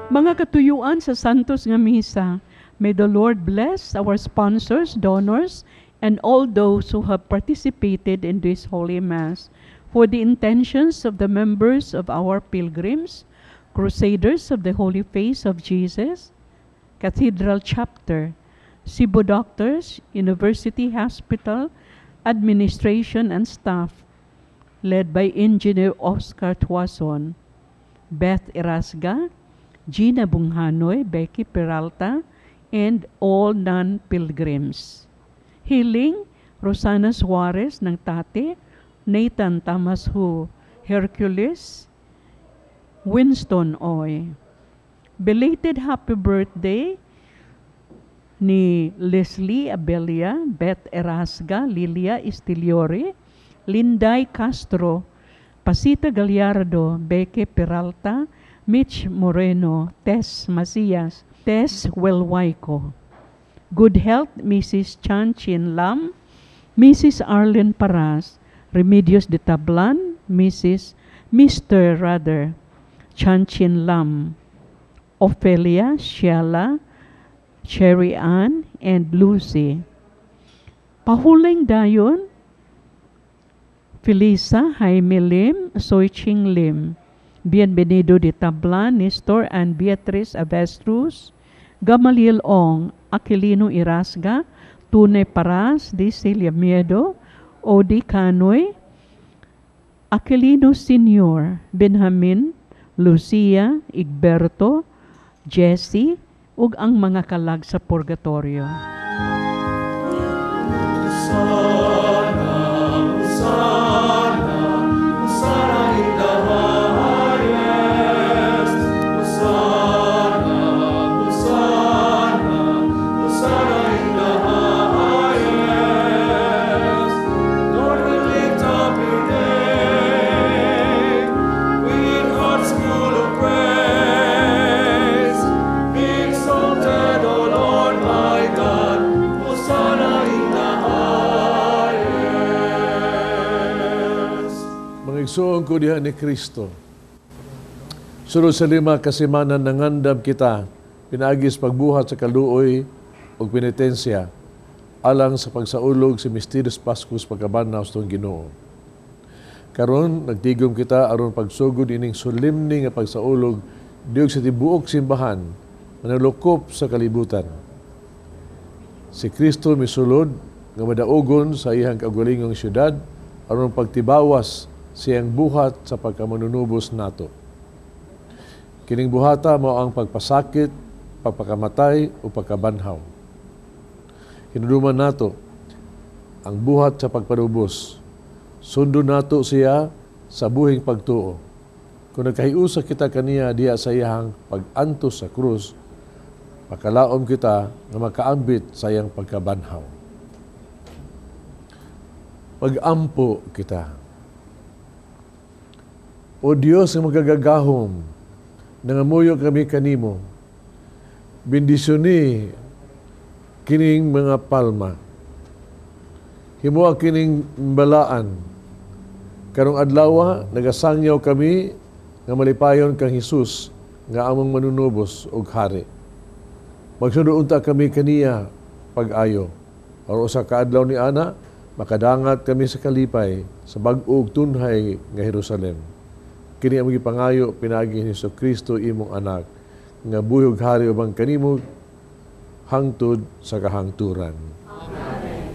Mga katuyuan sa Santos nga Misa, may the Lord bless our sponsors, donors, and all those who have participated in this Holy Mass for the intentions of the members of our pilgrims, Crusaders of the Holy Face of Jesus, Cathedral Chapter, Cebu Doctors, University Hospital, Administration and Staff, led by Engineer Oscar Tuason, Beth Erasga, Gina Bunghanoy, Becky Peralta, and all non-pilgrims. Healing, Rosana Suarez ng Tate, Nathan Tamashu Hercules, Winston Oy. Belated happy birthday ni Leslie Abelia, Beth Erasga, Lilia Estiliore, Linday Castro, Pasita Gallardo, Beke Peralta, Mitch Moreno, Tess Macias, Tess Welwaico. Good health, Mrs. Chan Chin Lam, Mrs. Arlene Paras, Remedios de Tablan, Mrs. Mr. rather, Chan Chin Lam, Ophelia, Sheila, Cherry Ann, and Lucy. Pahuling dayon, Felisa Jaime Lim, Soy Ching Lim, Bienvenido de Tablan, Nestor and Beatrice Avestruz, Gamaliel Ong, Aquilino Irasga, Tune Paras, D. Celia Miedo, Odi Canoy, Aquilino Sr., Benjamin, Lucia, Igberto, Jesse, ug ang mga kalag sa purgatorio. Hosanna, Hosanna, Hosanna in the highest. Hosanna, Hosanna, Hosanna in the highest. Lord, we lift up your name with hearts full of praise. Be exalted, O Lord my God. Hosanna in the highest. Mga igsoon ko diha ni Kristo. Sulod sa 5 ka semana nangandam kita pinaagi sa pagbuhat sa kaluoy ug penitensya alang sa pagsaulog sa Misterios Paschos, pagkabanhaw sa atong Ginoo. Karon nagtigom kita aron pagsugod ining solemne nga pagsaulog diog sa tibuok simbahan nga nalukop sa kalibutan. Si Kristo misulod nga madaugon sa iyang kaugalingong syudad aron pagtibawas siyang buhat sa pagkamanunubos nato. Kining buhata mao ang pagpasakit, pagpakamatay o pagkabanhaw. Hinumduman nato ang buhat sa pagpanubos. Sundon nato siya sa buhing pagtuo. Kung nagkahiusa kita kaniya diha sa iyang pag-antos sa krus, makalaom kita nga makaambit sa iyang pagkabanhaw. Mag-ampo kita. O Dios nga makagagahom, nangamuyo kami kanimo. Bendisyoni kining mga palma. Himoa kining balaan. Karong adlaw nagasangyaw kami nga malipayon kang Hesus nga among manunubos ug hari. Magsunod unta kami kaniya pag-ayo. Aron usa ka adlaw ni ana makadangat kami sa kalipay sa bag-o ug tunhay nga Jerusalem. Kini among gipangayo pinaagi ni Hesus Kristo, imong anak, nga buhi ug hari uban kanimo hangtod sa kahangturan. Amen.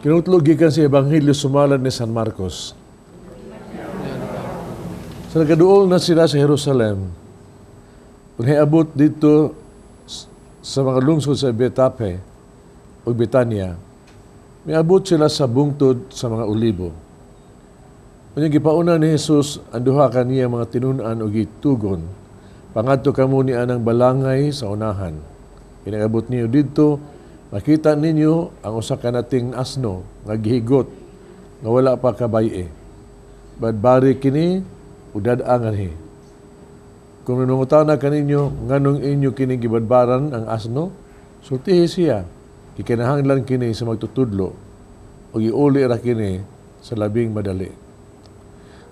Kinutlo gikan sa Ebanghelyo sumala ni San Marcos. Sa nagaduol na sila sa Jerusalem, kung hiabot dito sa mga lungsod sa Betfahe o Betania, miabot sila sa bungtod sa mga olibo. Unya gipauna ni Jesus ang duha kaniya mga tinun-an og gitugon, "Pangadto kamo ni anang balangay sa unahan. Pag-abot ninyo didto, makita ninyo ang usa ka nating asno nga gihigot nga wala pa kabay-i. Badbari kini ug dad-a nganhi. Kung mangutana kaninyo nganong inyo kini gibadbaran ang asno, sultihi siya, gikinahanglan kini sa magtutudlo ug iuli ra kini sa labing madali.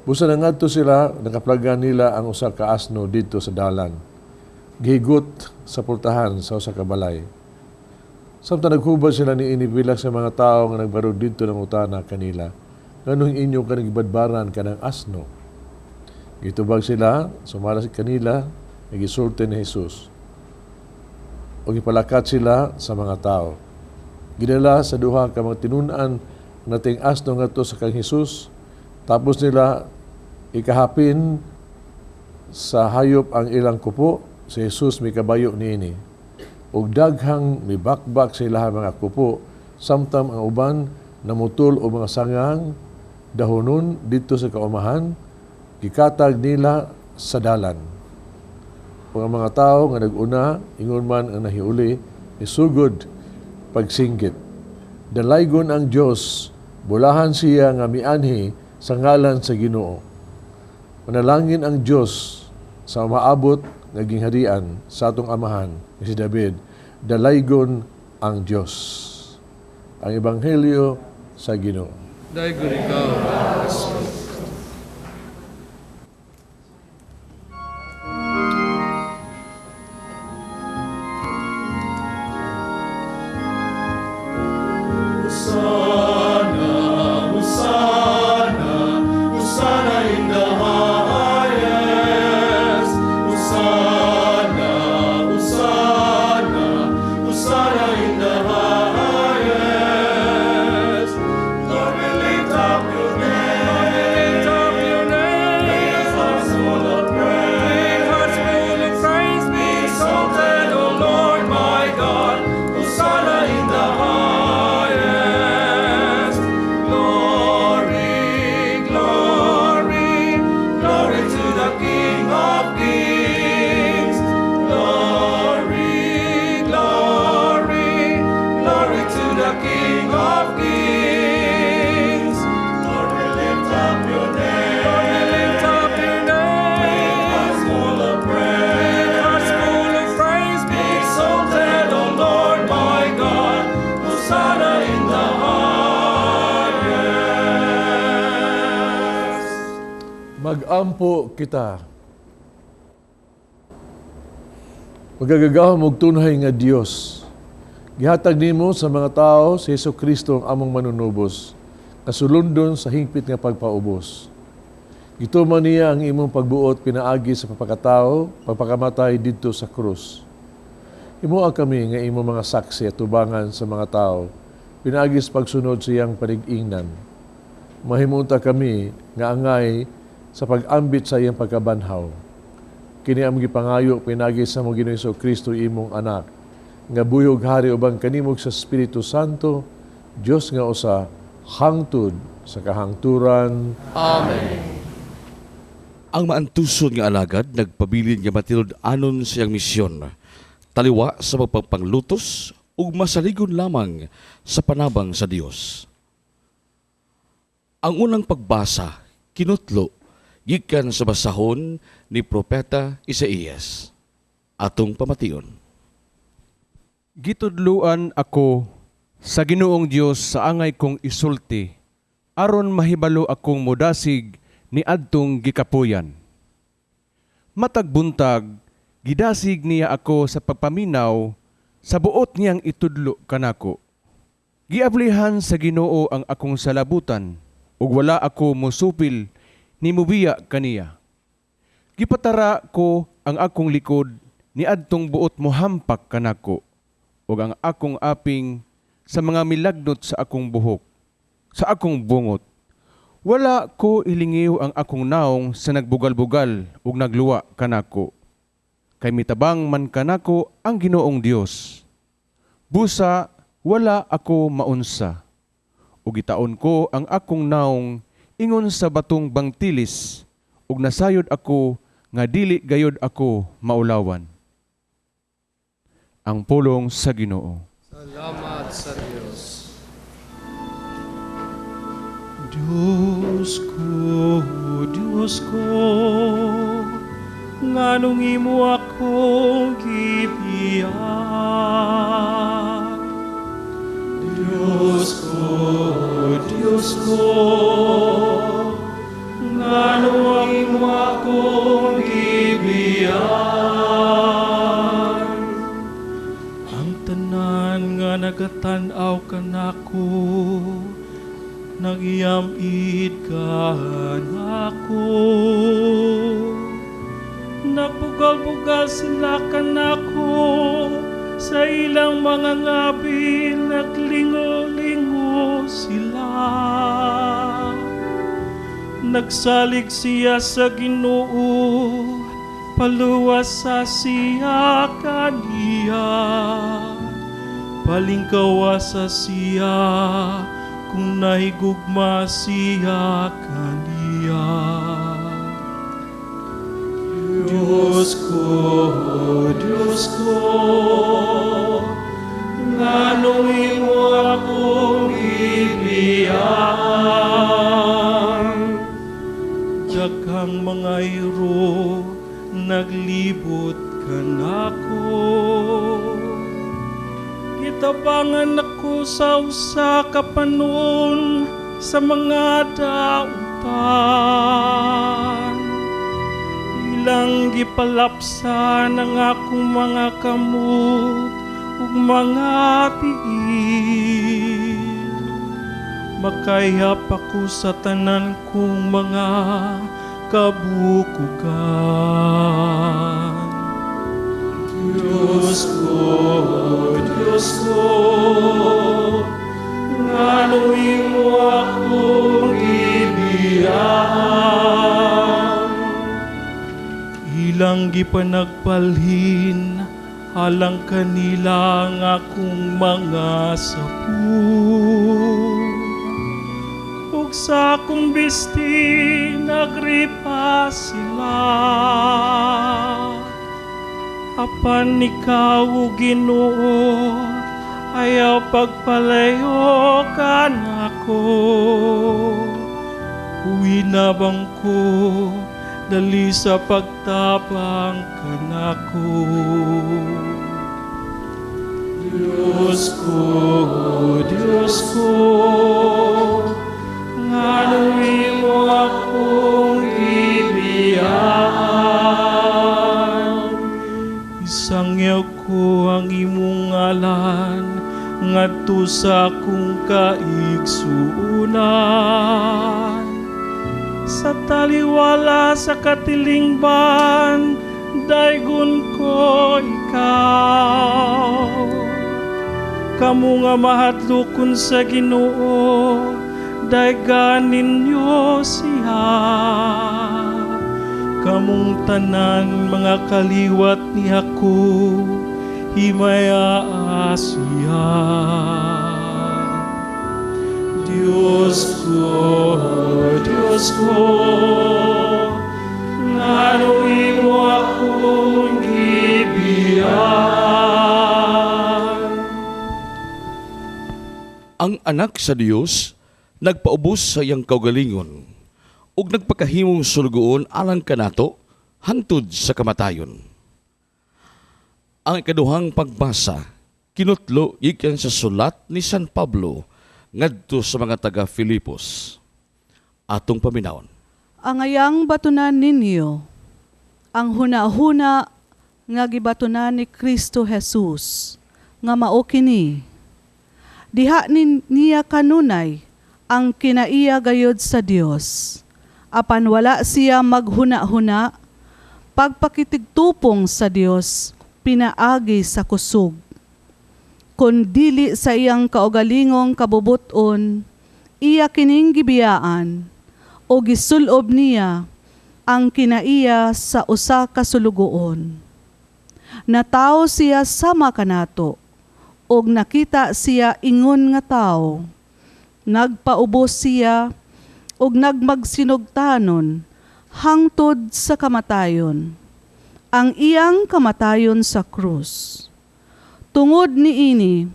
Busa nangadto sila, nakaplagan nila ang usa ka asno didto sa dalan, gihigot sa pultahan sa usa ka balay. Samtang naghubad sila niini, pila sa mga tawo nga nagbarog didto nangutana kanila, "Nganong inyo kanang gibadbaran kanang asno?" Gitubag sila, sumala sa kanila, gisulti ni Jesus. O gipalakat sila sa mga tao. Gidala sa duha ka mga tinun-an nating asno ngadto sa kang Jesus. Tapos nila ikahapin sa hayop ang ilang kupo, si Jesus mikabayo niini. Ug daghang mibakbak sa ilahang mga kupo, samtang ang uban namutol og mga sangang dahonon didto sa kaumahan, gikatag nila sa dalan. Ug ang mga tawo nga nag-una, ingon man ang nahiuli, nisugod pagsinggit, "Dalaygon ang Dios, bulahan siya nga mianhi sa ngalan sa Ginoo. Manalangin ang Dios sa umaabot nga gingharian sa atong amahan nga si David. Dalaygon ang Dios." Ang Ebanghelyo sa Ginoo. Daygon ikaw, Kristo. Hosanna, Hosanna, Hosanna in the highest. Hosanna, Hosanna, Hosanna in the highest. Lord, we lift up your name. Lord, we lift up your name. With hearts full of praise. With hearts full of praise. Be exalted, O Lord my God. Hosanna in the highest. Glory, glory, glory to the King of Kings. Glory, glory, glory to the King of Kings. Lord, we lift up your name. Lord, we lift up your name. With hearts full of praise. With hearts full of praise. Be exalted, O Lord my God. Hosanna in the highest. Magampo kita. Makagagahom ug tunhay nga Dios, gihatag nimo sa mga tao si Hesus Kristo ang among manunubos, kasulundon sa hingpit nga pagpaubos. Gituman niya ang imong pagbuot pinaagi sa pagpakatao, pagpakamatay didto sa krus. Himoa kami nga imong mga saksi at tubangan sa mga tao, pinaagi sa pagsunod sa iyang panig-ingnan. Mahimo unta kami nga angay sa pag-ambit sa iyang pagkabanhaw. Kini among gipangayo pinaagi sa among Ginoong Hesus Kristo, imong anak, nga buhi ug hari uban kanimo sa Espiritu Santo, Dios nga usa, hangtod sa kahangturan. Amen. Ang maantuson nga alagad nagpabilin nga matinud-anon sa iyang misyon, taliwa sa pagpanglutos ug masaligon lamang sa panabang sa Dios. Ang unang pagbasa kinutlo gikan sa basahon ni Propeta Isaías. Atong pamation. Gitudluan ako sa Ginoong Dios sa angay kong isulti, aron mahibalo akong modasig ni adtong gikapuyan. Matag buntag, gidasig niya ako sa pagpaminaw sa buot niyang itudlo kanako. Giablihan sa Ginoo ang akong salabutan, ug wala ako mosupil ni mubiya kaniya. Gipatara ko ang akong likod ni adtong buot mohampak kanako, ug ang akong aping sa mga milagnot sa akong buhok, sa akong bungot. Wala ko ilingiw ang akong naong sa nagbugal-bugal ug nagluwa kanako. Kay mitabang man kanako ang Ginoong Dios. Busa wala ako maunsa. Ug gitaon ko ang akong naong ingon sa batong bangtilis, ug nasayod ako nga dili gayod ako maulawan. Ang pulong sa Ginoo. Salamat sa Dios. Diyos ko, Diyos ko, nganong imo akong gibiyaan? Diyos ko, Diyos ko, nganong imo akong gibiyaan? Ang tanan nga nagatan-aw kanako, nagyamid kanako. Nagbugal-bugal sila kanako sa ilang mga ngabi, naglingo-lingo sila. Nagsalig siya sa Ginoo, paluwas sa siya kaniya. Palingkawa sa siya kung nahigugma siya kaniya. Diyos ko, Diyos ko, nganong imo akong gibiyaan? Daghang mga iro naglibot kanako. Gitabangan ako sa usa ka panon sa mga dautan. Ilang gipalapsan ang akong mga kamot ug mga tiil. Makayap ako sa tanan kong mga kabukugan. Diyos ko, Diyos ko, nganong imo akong gibiyaan? Ilang gipanagbalhin alang kanila ang akong mga sapu. Ug sa akong bisti nagripa sila. Apan ikaw, o Ginoo, ayaw pagpalayo kanako. Uwinabang ko, dali sa pagtabang kanako. Diyos ko, Diyos ko, nganong imo akong gibiyaan? Isangyaw ko ang imong ngalan ngadto sa akong kaigsuonan. Sa taliwala sa katilingban, daygon ko ikaw. Kamo nga mahadlokon sa Ginoo, daygan ninyo siya. Kamong tanan mga kaliwat ni Jacob, himayaa siya. Diyos ko, Diyos ko, nganong imo akong gibiyaan? Ang anak sa Dios nagpaubos sa iyang kaugalingon ug nagpakahimong sulugoon alang kanato hangtod sa kamatayon. Ang ikaduhang pagbasa kinutlo gikan sa sulat ni San Pablo ngadto sa mga taga Filipos. Atong paminawon. Angayang batunan ninyo ang huna-huna nga gibatunan ni Kristo Jesus nga mao kini. Diha ni niya kanunay ang kinaiya gayod sa Dios. Apan wala siya maghuna-huna pagpakitigtupong sa Dios pinaagi sa kusog. Kon dili sa iyang kaugalingong kabubuton, iya kining gibiyaan o gisulob niya ang kinaiya sa usa ka sulugoon. Natawo siya sama kanato, og nakita siya ingon nga tawo. Nagpaubos siya og nagmagsinugtanon hangtod sa kamatayon, ang iyang kamatayon sa krus. Tungod niini,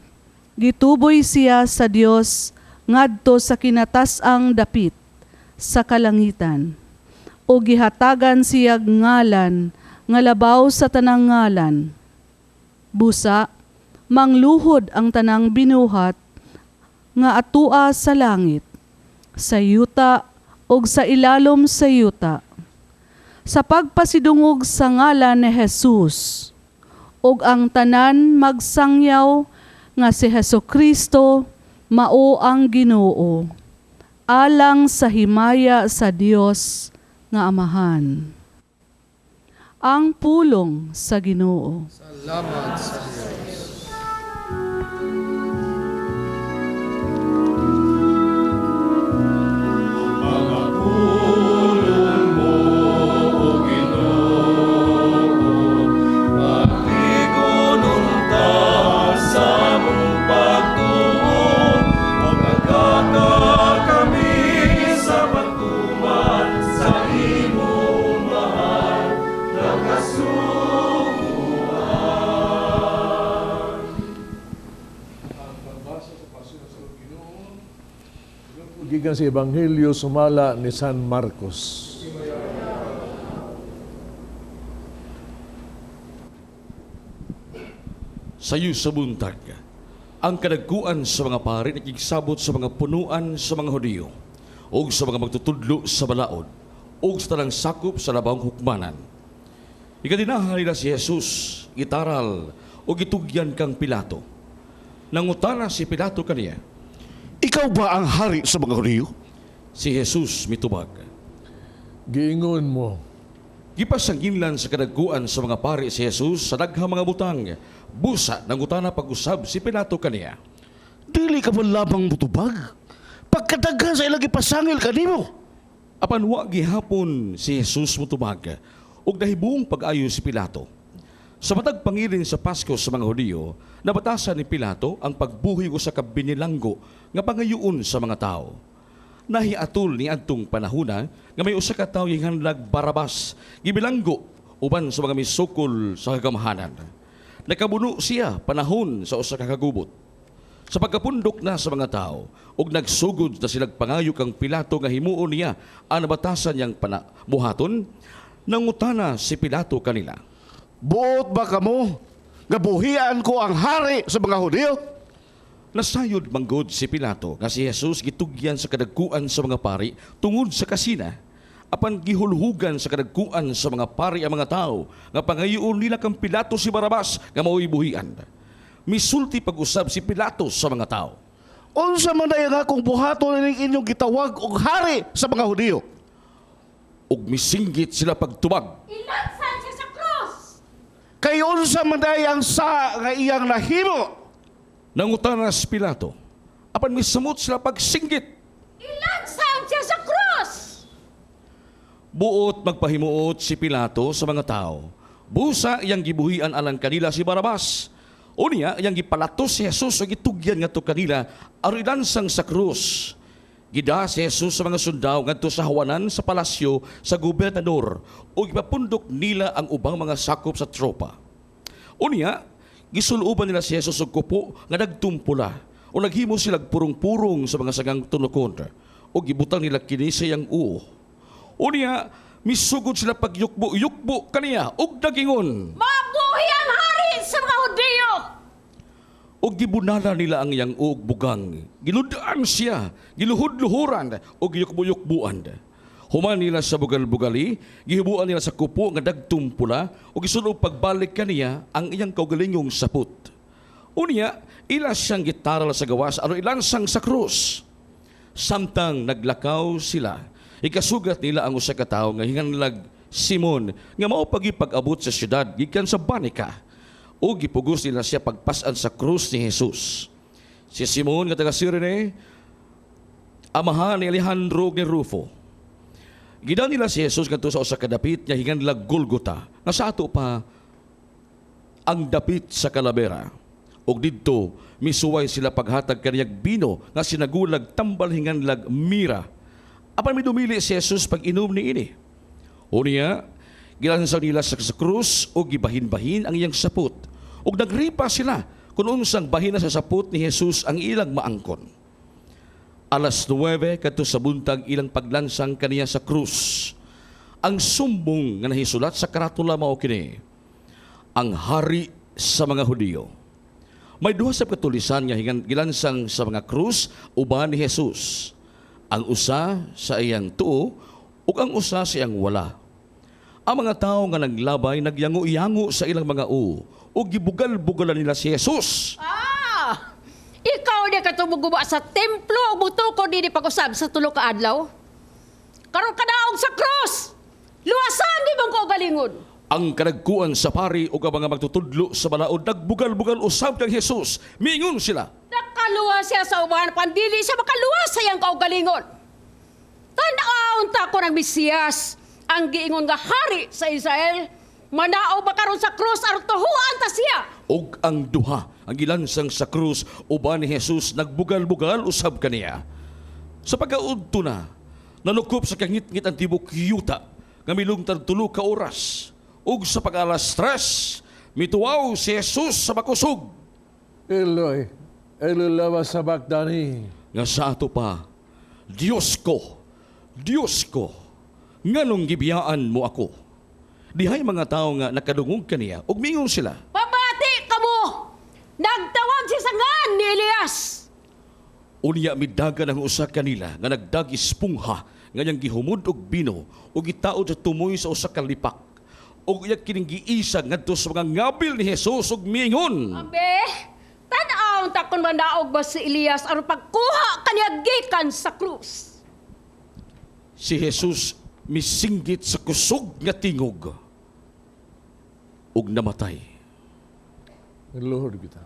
gituboy siya sa Dios ngadto sa kinatas-ang dapit sa kalangitan, o gihatagan siyag ngalan nga labaw sa tanang ngalan. Busa, mangluhod ang tanang binuhat nga atua sa langit, sa yuta ug sa ilalom sa yuta, sa pagpasidungog sa ngalan ni Jesus, ug ang tanan magsangyaw nga si Hesukristo mao ang Ginoo, alang sa himaya sa Dios nga Amahan. Ang pulong sa Ginoo. Salamat sa Diyos. Mga pulong mo, O Ginoo, patigon unta sa among pagtuo, ug agata kami sa pagtuman sa imong mahal nga kasuguan. Ang pagbasa sa Pasyon sa Ginoo, gikan sa Ebanghelyo sumala ni San Marcos. Sayo sa buntag, ang kadagkuan sa mga pari nakigsabot sa mga punuan sa mga Hudiyo ug sa mga magtutudlo sa balaod ug sa tanang sakop sa labawng hukmanan. Ikadinahan nila si Jesus, gitaral ug gitugyan kang Pilato. Nangutana si Pilato kaniya, Ikaw ba ang hari sa mga Hudiyo? Si Jesus mitubag. Giingon mo. Gipasanginlan sa kadagkuan sa mga pari si Jesus sa daghang mga butang. Busa nangutana pag-usab si Pilato kaniya. Dili ka man labang mutubag. Pagkadaghan sa ilang ipasangil kanimo. Apan wa gihapon si Jesus mutubag ug nahibuong pag-ayo si Pilato. Sa matag pangilin sa Pasko sa mga Hudiyo, nabatasan ni Pilato ang pagbuhi usa ka binilanggo nga pangayoon sa mga tawo. Nahiatol ni adtong panahona nga may usa ka tawo gihanlag Barabas, gibilanggo uban sa mga misukol sa kagamhanan. Nakabuno siya panahon sa usa ka kagubot. Sa pagkapundok na sa mga tao, ug nagsugod na silag pangayo kang Pilato nga himuon niya ang nabatasan niyang buhaton, nangutana si Pilato kanila. Buot ba kamo nga buhian ko ang hari sa mga Hudiyo? Nasayod manggod si Pilato nga si Jesus gitugyan sa kadagkuan sa mga pari tungod sa kasina. Apan gihulhugan sa kadagkuan sa mga pari ang mga tao nga pangayoon nila kang Pilato si Barabas nga mao'y buhian. Misulti pag-usab si Pilato sa mga tao. Unsa man day ang akong buhaton ining inyong gitawag og hari sa mga Hudiyo? Ug misinggit sila pagtubag. Ilansan siya sa krus! Kay unsa man day ang sa nga iyang nahimo? Nangutana si Pilato. Apan misamot sila pagsinggit. Ilansan siya sa krus! Buot magpahimuot si Pilato sa mga tao. Busa iyang gibuhian alang kanila si Barabas. Unya iyang gipalatos si Jesus ug gitugyan ngadto kanila aron ilansang sa krus. Gida si Jesus sa mga sundao ngadto sa hawanan sa palasyo sa gobernador ug gipapundok nila ang ubang mga sakop sa tropa. Unya gisuloban nila si Jesus og kupo nga nagtumpula o naghimo sila purong-purong sa mga sagang tunokon ug gibutang nila kini sa iyang uo. Unya misugod sila pagyukbo-yukbo kaniya ug nagingon. Mabuhi ang hari sa mga Hudiyo! Ug gibunala nila ang iyang uog bugang. Giludaan siya, giluhod-luhuran ug giyukbo-yukbuan. Human nila sa bugal-bugali, gihibuan nila sa kupo nga dagtumpula ug gisulog pagbalik kaniya ang iyang kaugalingong saput. Unya, ila siyang gitaral sa gawas aron ilansang sa krus. Samtang naglakaw sila, ikasugat nila ang usa ka tawo nga hinganlag Simon nga mao pagipag-abot sa syudad gikan sa Banika. O gipugos nila siya pagpasan sa krus ni Jesus. Si Simon nga taga Cirene, amahan ni Alejandro ug ni Rufo. Gidal nila si Jesus ngadto sa usa ka dapit nga hinganlag Golgota, nga sa ato pa ang dapit sa Kalabera. Og didto misuway sila paghatag kaniyag bino nga sinagulag tambal hinganlag mira. Apan midumili si Jesus pag-inom niini. Unya, gilansaw nila sa krus o gibahin-bahin ang iyang sapot. Ug nagripa sila Kung unsang bahina sa sapot ni Jesus ang ilang maangkon. 9:00 kadto sa buntag ilang paglansang kaniya sa krus. Ang sumbong nga nahisulat sa karatula mao kini: ang hari sa mga Hudiyo. May duha sa katulisan nga gilansang sa mga krus uban ni Jesus. Ang usa sa iyang tuo ug ang usa sa iyang wala. Ang mga tawo nga naglabay nagyango-yango sa ilang mga uo ug gibugal-bugalan nila si Jesus. Ah! Ikaw di ka tumuguba sa templo ug mutukod dinhi pag-usab sa tulo ka adlaw. Karon kadaog sa krus. Luwasan di mong kaugalingon. Ang kanagkuan sa pari ug ang mga magtutudlo sa balaod nagbugal-bugal usab kang Jesus. Miingon sila. Nakaluwas siya sa uban, pandili siya makaluwas sa iyang kaugalingon. Tan-awon ta ko ng Mesiyas, ang giingon nga hari sa Israel. Manao ba karon sa krus aron tuhuan ta siya? Og ang duha ang gilansang sa krus uban ni Jesus nagbugal-bugal usab kaniya. Sa pagkaudto na, nanukop sa kangitngit ang tibok yuta nga milungtad 3 ka oras. Ug sa pag-alas 3, mituwaw si Jesus sa makusog. Eloi, Eloi lama sabachthani. Nga sa ato pa, Diyos ko, Diyos ko, nganong gibiyaan mo ako? Dihay mga tao nga nakadungog kaniya, ug mingon sila. Pabati kamo! Nagtawag siya sa ngan ni Elias! Unya midagan ang usa kanila nga nagdag espungha nga niyang gihumod og bino ug gitaod sa tumoy sa usa ka lipak. Ug iya kining giisa ngadto sa mga ngabil ni Jesus ug miingon. Abe, tan-aw ta kun manaog ba si Elias aron pagkuha kaniya gikan sa krus. Si Jesus misinggit sa kusog nga tingog ug namatay. Lord kita.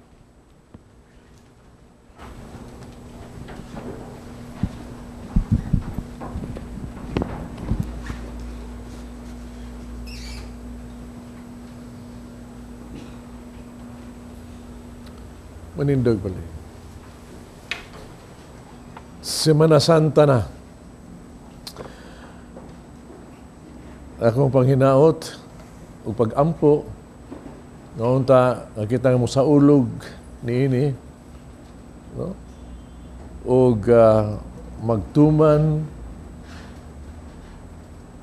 Manindog pala. Semana Santa na. Akong panghinaot o pag-ampo, ngaunta nakita mo sa ulog niini, no? Og magtuman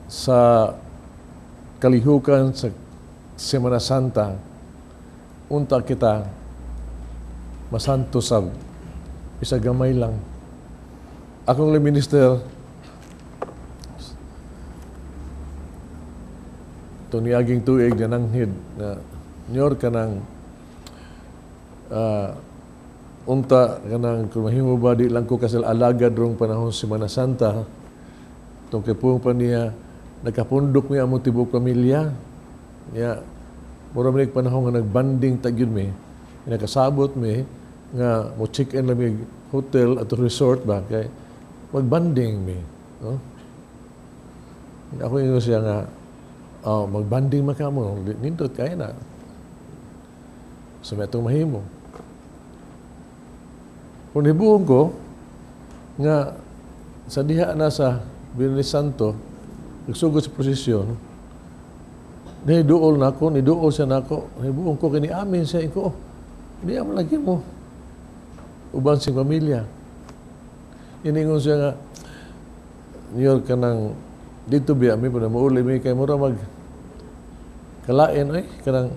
sa kalihukan sa Semana Santa, unta kita masanto sa isa gamay lang. Akong minister, itong niaging tuig na nanghid na nyor ka ng unta ka ng kung mahimo ba di lang ko kasal alagad rong panahon Semana Santa, itong kay puong pa niya, nakapundok niya among tibok pamilya. Niya, mura man panahon nga nagbanding tagyod mi, nakasabot mi, nga mo check-in lang mi hotel at resort ba, kay magbanding mi. No? Ako ingon siya nga, oh, magbanding man ka mo, nindot kaya na. Sa may itong mahimo. Kung hibuon ko, nga sa diha na sa Biyernes Santo, nagsugod sa prosesyon, niduol na ako, niduol siya na ako, hibuon ko, kini amin siya, iko, oh, hindi amo lagi mo. Uban sing pamilya. Iningon siya nga, New York ka ng, dito biya, mi po na mauli, mi kay mura mag kalain, ay, kanang,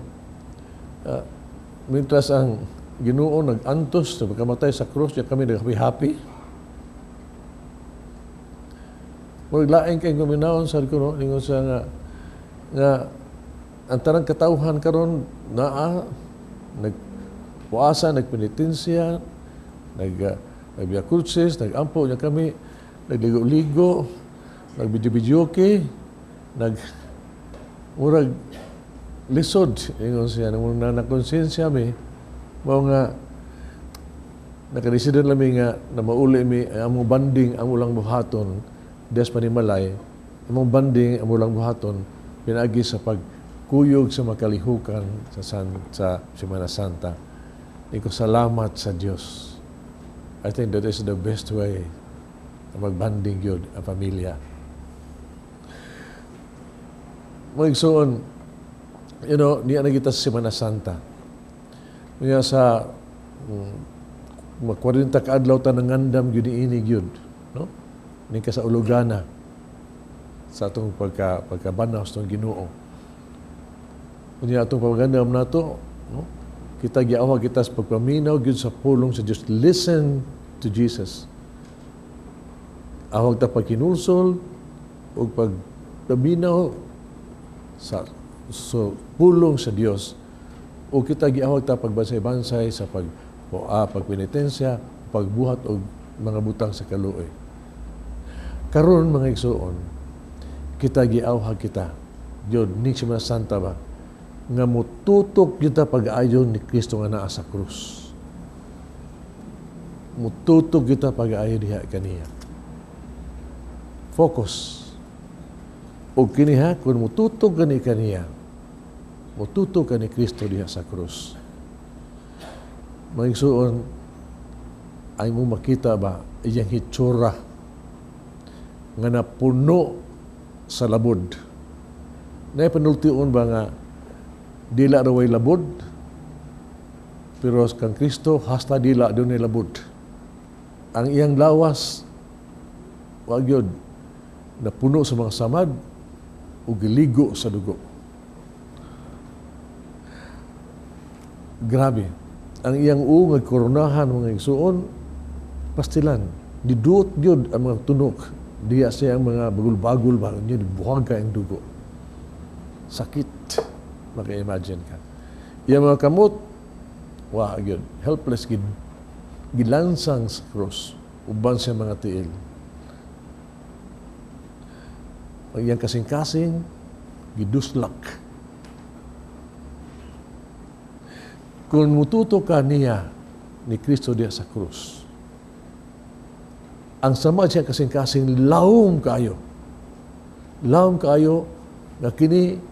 mintras ang Ginoo nag-antos, na pagkamatay sa krus, niya kami nag-happy-happy. Murag lain kay guminaon, sabi ko, no, ingon siya nga, nga, ang tanang katawhan karon naa, nagpuasa, nagpenitensiya, nagbiya cruces, nagampo niya kami, nagligo-ligo, nagbidyo-bidyoke, nag murag lisod, ingon siya, nung na nakonsensya mi, mao nga nakadesider lang mi nga na mauli mi among banding amo lang buhaton des panimalay, among banding amo lang buhaton pinaagi sa pagkuyog sa makalihukan sa Semana Santa. Iko salamat sa Dios. I think that is the best way na magbanding yun ang pamilya. Magsuon, niya na kita sa Semana Santa. Niya sa Mga 40 ka adlaw ta nangandam gyud niini gyud, no? Ni ka sa ulugana sa atong pagkabanaw sa atong Ginoo. Unya atong pagandam nato, no? Kita giawhag kita sa pagpaminaw gyud sa pulong sa Dios. Listen to Jesus. Awhag ta pagkinulsol ug pagpaminaw sa so pulong sa Dios, o kita giawhag ta pagbansay-bansay sa pagpenitensya, pagbuhat og mga butang sa kaluoy. Karon, mga igsuon, kita giawhag kita gyud ning Semana Santa ba nga mututok kita pag-ayon ni Kristo nga naa sa krus. Mututok kita pag-ayon diha kaniya. Focus. O kini ha, kung mututok gani kaniya, mututok ka ni Kristo diha sa krus. Mga igsuon, ay mo makita ba iyang hitsura nga napuno sa labod. Nay panultion ba nga dila ra way labod? Pero kang Kristo hasta dila dunay labod. Ang iyang lawas wa gyud napuno sa mga samad ug giligo sa dugo. Grabe. Ang iyang uong nga koronahan, mga igsuon, pastilan. Diduot gyud ang mga tunok. Diya siya ang mga bagul-bagul ba niya buhag ka ang dugo. Sakit. Maka-imagine ka. Iyang mga kamot, wa gyud, helpless gid. Gilansang sa cross uban siya mga tiil. Ang iyang kasing-kasing giduslak. Kung mututo ka niya ni Kristo diya sa krus, ang sama siya kasing-kasing lawom kayo. Lawom kayo nga kini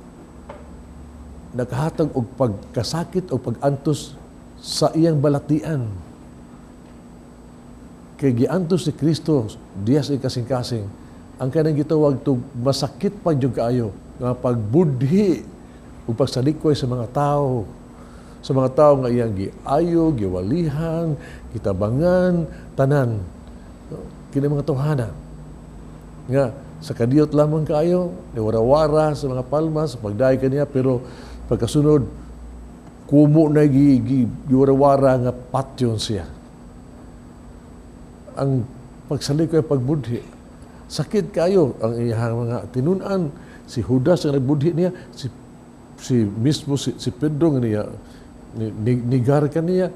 nakahatag og pagkasakit o pag-antos sa iyang balatian. Kay giantos si Kristo diya sa kasing-kasing, ang kanang gitawag tug masakit pa jud kaayo nga pagbudhi ug pagsalikway sa mga tao. Sa mga tao nga iyang giayo, giwalihan, gitabangan, tanan. Kini mga tawhana nga sa kadiyot lamang kaayo, niwarawara sa mga palma, sa pagdaig kaniya, pero pagkasunod, kumo na giwarawara nga patyon siya. Ang pagsalikoy pagbudhi, sakit kayo ang iyang mga tinunan, si Judas ang nagbudhi niya, si mismo si Pedro nga niya, nigar kaniya,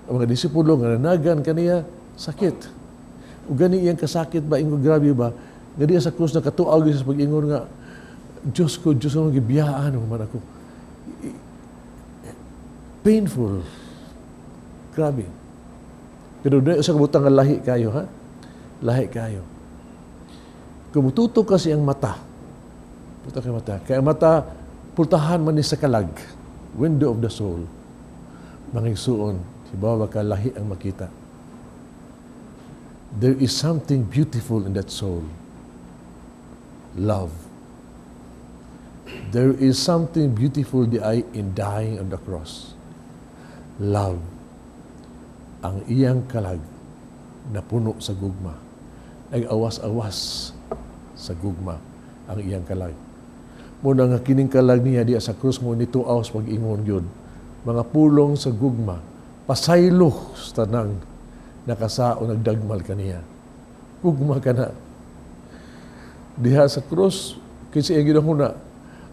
ang mga disipulo nga nanagan kaniya, sakit. Ug gani iyang kasakit ba, ingon grabe ba, nga diya sa krus nakatuag siya sa pag-ingon nga, Diyos ko, Diyos ko, gibiyaan mo man ako. Painful. Grabe. Pero doon sa kabutang nga lahi kayo, ha? Lahi kayo. Kung mututok kasi ang mata, tutok ang mata, kaya ang mata, pultahan man ni sa kalag, window of the soul. Mga igsuon, si bawa ka lahi ang makita. There is something beautiful in that soul. Love. There is something beautiful di ay in dying on the cross. Love. Ang iyang kalag napuno sa gugma. Nag-awas-awas sa gugma ang iyang kalag. Muna nga kining kalag niya diya sa krus mo nito awas pag-ingon gyud. Mga pulong sa gugma, pasaylo sa tanang nakasao nagdagmal kaniya. Gugma ka na. Diha sa krus, kinsa iyang ginahuna,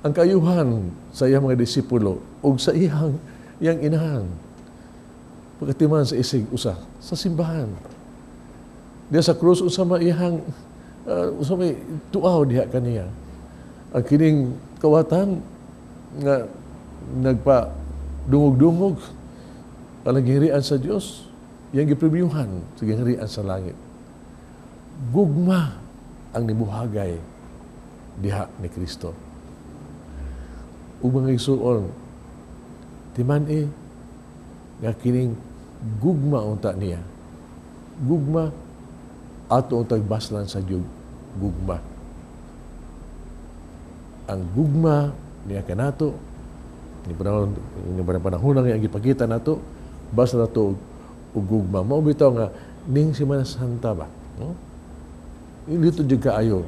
ang kayuhan sa iyang mga disipulo ug sa iyang inahan. Pagkatiman sa isig usa sa simbahan. Diha sa krus usa ma iyang usa may tuaw diha kaniya. Ang kining kawatan nga nagpa dungog-dungog alang gingharian sa Dios, iyang gipremyuhan sa gingharian sa langit. Gugma ang nibuhagay diha ni Kristo. Ug mga igsuon, timan-i nga kining gugma unta niya. Gugma ato untag baslan sa gugma. Ang gugma niya kanato ni panahon nga gipakita nato, baslan nato ug gugma. Mao bitaw nga ning Semana Santa ba, no? Dito jud kaayo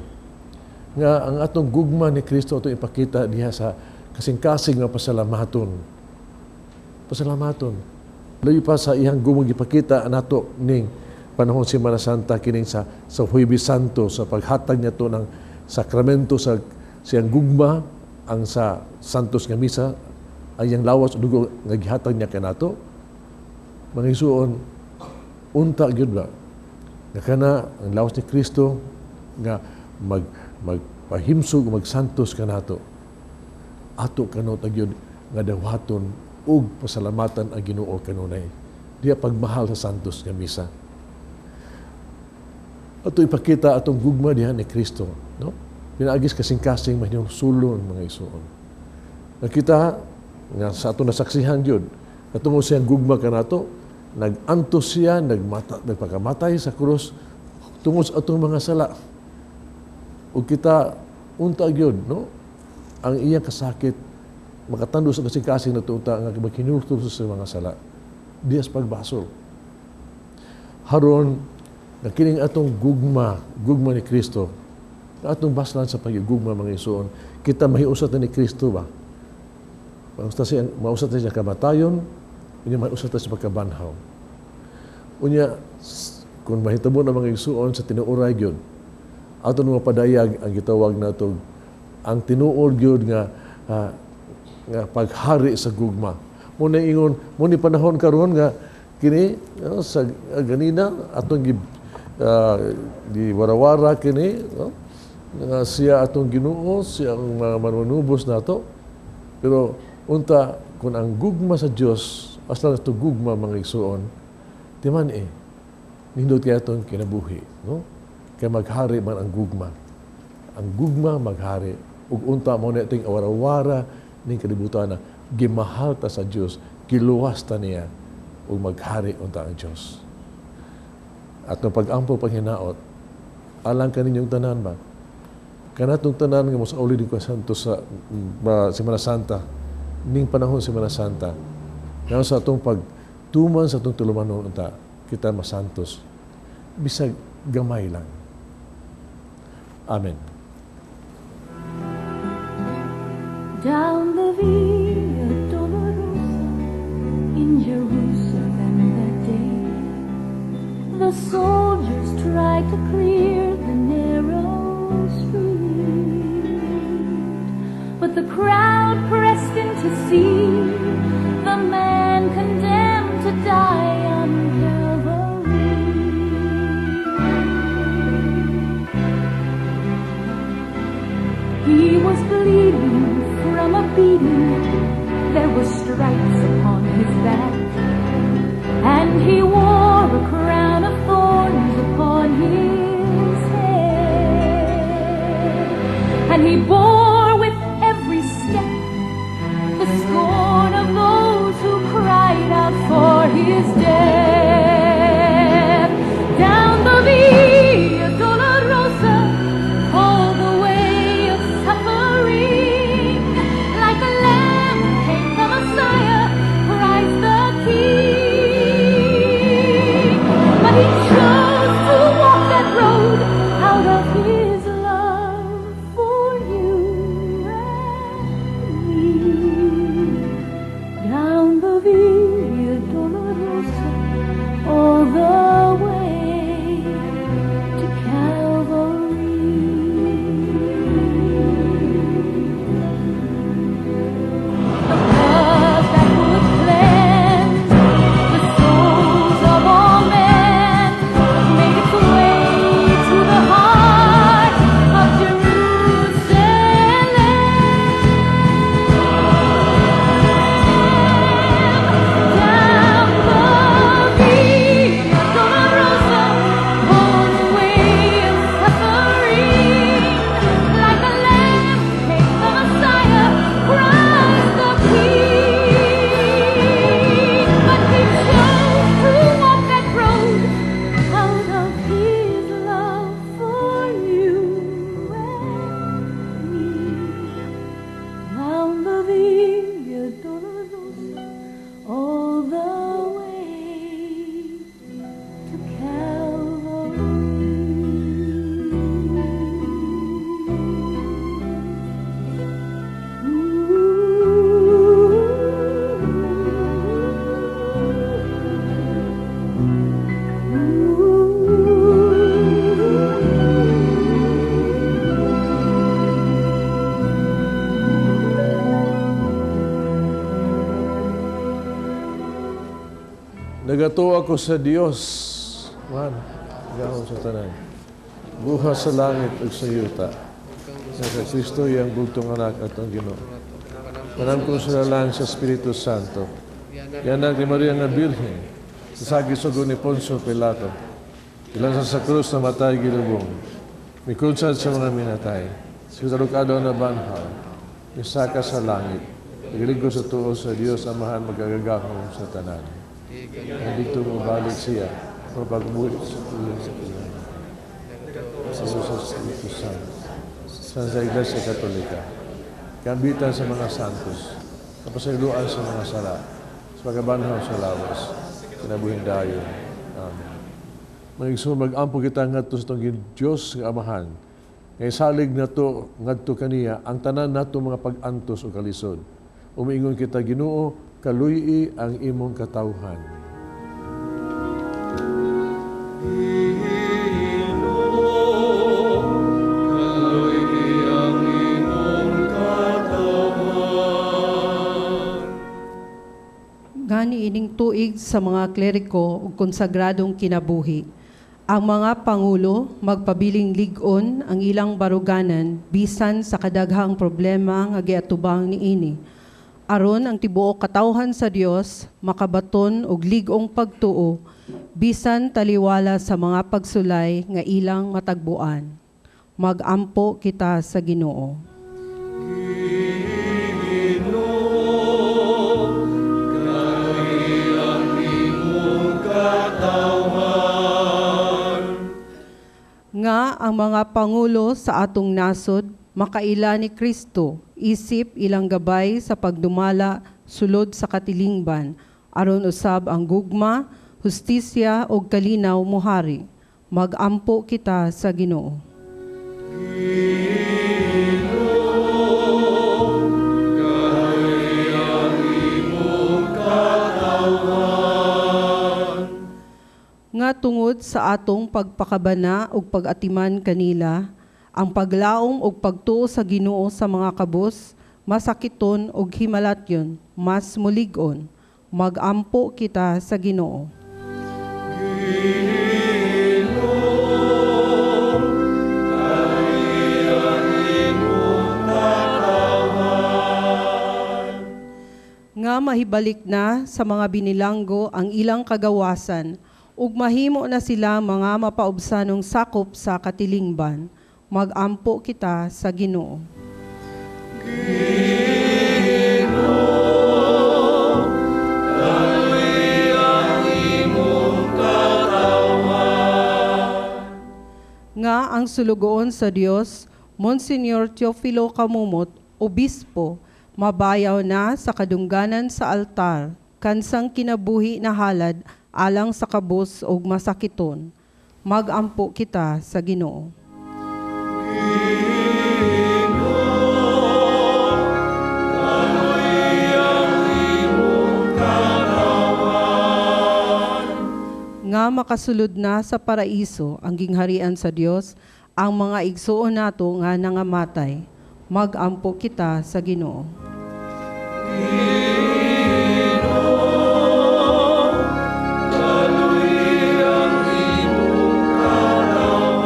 nga ang atong gugma ni Kristo atong ipakita diha sa kasing-kasing nga pasalamaton. Pasalamaton. Labi pa sa iyang gugma gipakita nato ning panahon Semana Santa, kining sa Huwebes Santo, sa paghatag niya to ng sakramento sa siyang gugma, ang sa Santos nga Misa, ang iyang lawas o dugo nga gihatag niya kanato. Mga igsuon, unta gyud ba nga kana ang lawas ni Kristo nga magpahimsog, magsantos kanato, ato kanot gyud nga dawaton ug pasalamatan ang Ginoo kanunay diha pagmahal sa Santos nga Misa. Ato ipakita atong gugma diha ni Kristo, no, pinaagis kasing-kasing mahinulsulon, mga igsuon. Nakita nga sa atong nasaksihan gyud katungod siyang gugma kanato, nag-antos siya, nagpakamatay sa krus tungod sa atong mga sala. Ug kita unta gyud, no, ang iyang kasakit makatando sa kasing-kasing nato unta nga maghinulsol sa mga sala diya sa pagbasol. Haron na kining atong gugma, gugma ni Kristo, atong baslan sa pagigugma, mga igsuon, kita mahiusat na ni Kristo ba? Mausa ta siya kamatayon, unya mahiusat ta sa pagkabanhaw. Unya, kung mahitabo na, mga igsuon, sa tinuoray gyud, aton mga padayag ang gitawag nato ang tinuod gyud nga paghari sa gugma. Mo na ingon, mo ni panahon karon nga kini, no, sa ganina atong gi warawara kini, no, nga siya atong Ginoo, siya ang mga manunubos nato. Pero unta kung ang gugma sa Dios, asla ato gugma, mga igsuon, di man eh nindot kay atong kinabuhi, no? Kay maghari man ang gugma. Ang gugma maghari ug unta mo na iting awarawara ning kalibutan na gimahal ta sa Dios, giluwas ta niya ug maghari unta ang Dios. At no pag-ampo, paghinaot alang kaninyong tanan ba, kanatong tanan nga mosauli din ko santo sa Semana Santa, ning panahon Semana Santa, nga sa atong pagtuman sa atong tulumanon, unta kita masantos bisag gamay lang. Amen. Down the Via Dolorosa in Jerusalem that day, the soldiers tried to clear the narrow street, but the crowd pressed in to see the man condemned to die on Calvary. He was bleeding from a beating, there were stripes upon his back, and he wore a crown of thorns upon his head, and he bore with every step the scorn of those who cried out for his death. Down the Via Dolorosa, called the way of suffering, like a lamb came the Messiah, Christ the King. But he chose to walk that road out of his love for you. Nagatuo ako sa Dios, Man, gahom sa tanan. Buhat sa langit ug sa yuta. Sa Kristo iyang bugtong anak at ang Ginoo. Manamkong sa lalang sa Espiritu Santo. Gianak ni Maria nga Birhen. Sa sugo ni Poncio Pilato. Gilansa sa krus, namatay, gilubong. Mikunsad sa mga minatay. Sa kadalaw nabanhaw. Misaka sa langit. Nagalingkod sa tuo sa Dios Amahan makagagahom sa tanan. Nga didto mobalik siya mapagbuhi sa tuloy sa tuloy. Sa Espiritu Santo. Sa Iglesia Katolika. Kambitan sa mga santos. Kapasayloan sa mga sala. Sa pagkabanhaw sa lawas. Kinabuhing dayon. Amen. Mga igsoon, mag-ampo kita ngadto sa atong Diyos nga Amahan. Nga isalig nato ngadto kaniya ang tanan nato mga pag-antos o kalisod. Umiingon kita, Ginoo, kaluy-i ang imong katawhan. Ginoo, kaluy-i ang imong katawhan. Nga niining tuig sa mga kleriko ug konsagradong kinabuhi. Ang mga pangulo magpabiling lig-on ang ilang baruganan bisan sa kadaghang problema nga giatubang niini. Aron ang tibuok katawhan sa Dios makabaton og lig-ong pagtuo bisan taliwala sa mga pagsulay nga ilang matagbuan. Magampo kita sa Ginoo. Ginoo, kaluy-i ang imong katawhan. Nga ang mga pangulo sa atong nasod makaila ni Kristo isip ilang gabay sa pagdumala sulod sa katilingban aron usab ang gugma, hustisya ug kalinaw mohari. Magampo kita sa Ginoo. Ginoo, kaluy-i ang imong katawhan. Nga tungod sa atong pagpakabana ug pag-atiman kanila, ang paglaom ug pagtuo sa Ginoo sa mga kabus, masakiton ug himalatyon, mas mulig-on. Magampo kita sa Ginoo. Ginoo, kaluy-i ang imong katawhan. Nga mahibalik na sa mga binilanggo ang ilang kagawasan, ug mahimo na sila mga mapaubsanong sakop sa katilingban. Magampo kita sa Ginoo. Ginoo, kaluy-i ang imong katawhan. Nga ang sulugoon sa Dios, Monsignor Teofilo Camomot, Obispo, mabayaw na sa kadungganan sa altar, kansang kinabuhi na halad alang sa kabus ug masakiton. Magampo kita sa Ginoo. Ginoo, kaluy-i ang imong katawhan. Nga makasulod na sa paraiso ang gingharian sa Dios ang mga igsuon nato nga nangamatay. Magampo kita sa Ginoo. Ginoo, kaluy-i ang imong katawhan.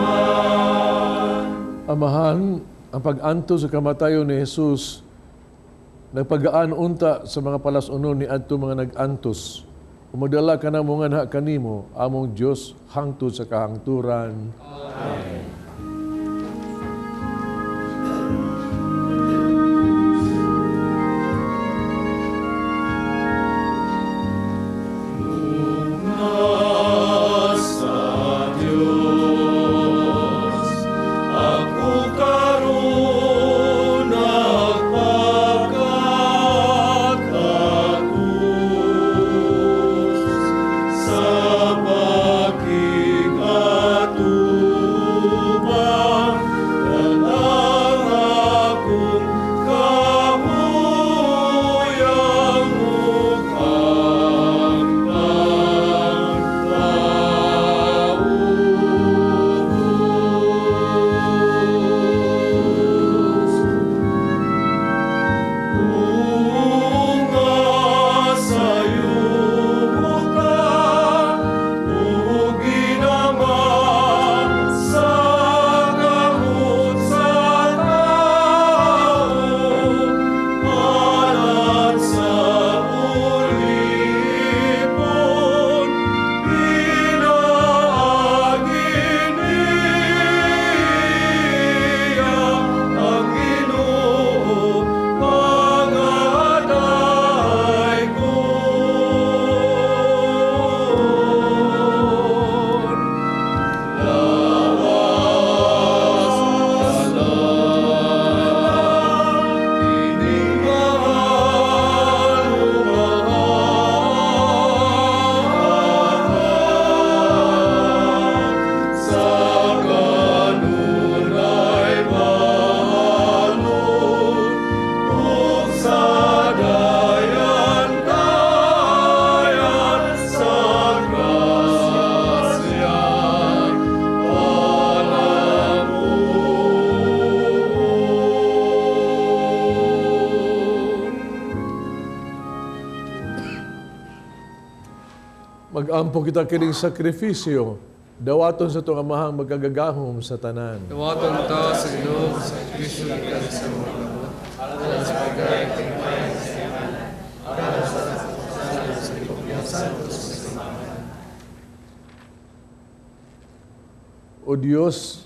Amahan, ang pag-antos sa kamatayon ni Jesus nagpagaan unta sa mga palasunon ni adto mga nag-antos. Umagdala ka na mo nga kanimo, among Dios hangtod sa kahangturan. Amen. Mugna sa Dios, ako karon nagpakatakus sa pakig-atubang. Mag-ampo kita kining sakripisyo, dawaton sa atong Amahang magkagagahom sa tanan. Dawaton ta sa Ginoo sa Kristo gikan sa mga kamot. Alang sa pagkay sa iman. Alang sa Santo sa iman. O Dios,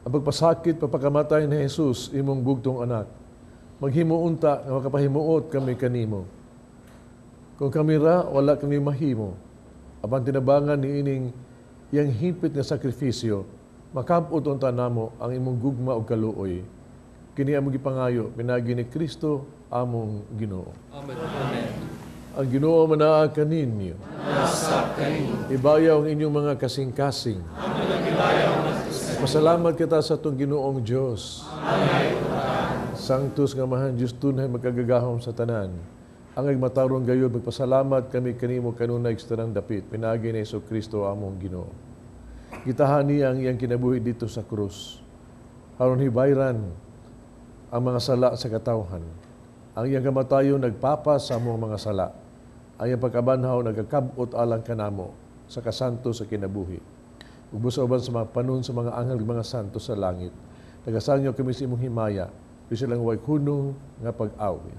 ang pagpasakit, pagpakamatay ni Jesus, imong bugtong anak, maghimuunta nga makapahimuot kami kanimo. Kung kami ra, wala kami mahimo. Apan tinabangan ni ining iyang hipit nga sakripisyo, makabot unta namo ang imong gugma ug kaluoy. Kini among gipangayo pinaagi ni Kristo among Ginoo. Amen. Amen. Ang Ginoo manaa kaninyo. Nasab kaninyo. Ibayaw ang inyong mga kasing-kasing. Pasalamat kita sa atong Ginoong Dios. Sanctus nga mahan Dios tunay magkagagahom sa tanan. Ang matarong gayud magpasalamat kami kanimo kanunay sa tanang dapit pinaagi ni Jesu Kristo among Ginoo. Gitahan niya ang iyang kinabuhi dito sa krus. Aron hibayran ang mga sala sa katawhan. Ang iyang kamatayon nagpapa sa among mga sala. Ang iyang pagkabanhaw nagakab-ot alang kanamo sa kasanto sa kinabuhi. Ug sa uban sa mga panon sa mga anghel ug mga santo sa langit. Nagasangyo kami sa imong himaya, bisan lang way hunong nga pag-awit.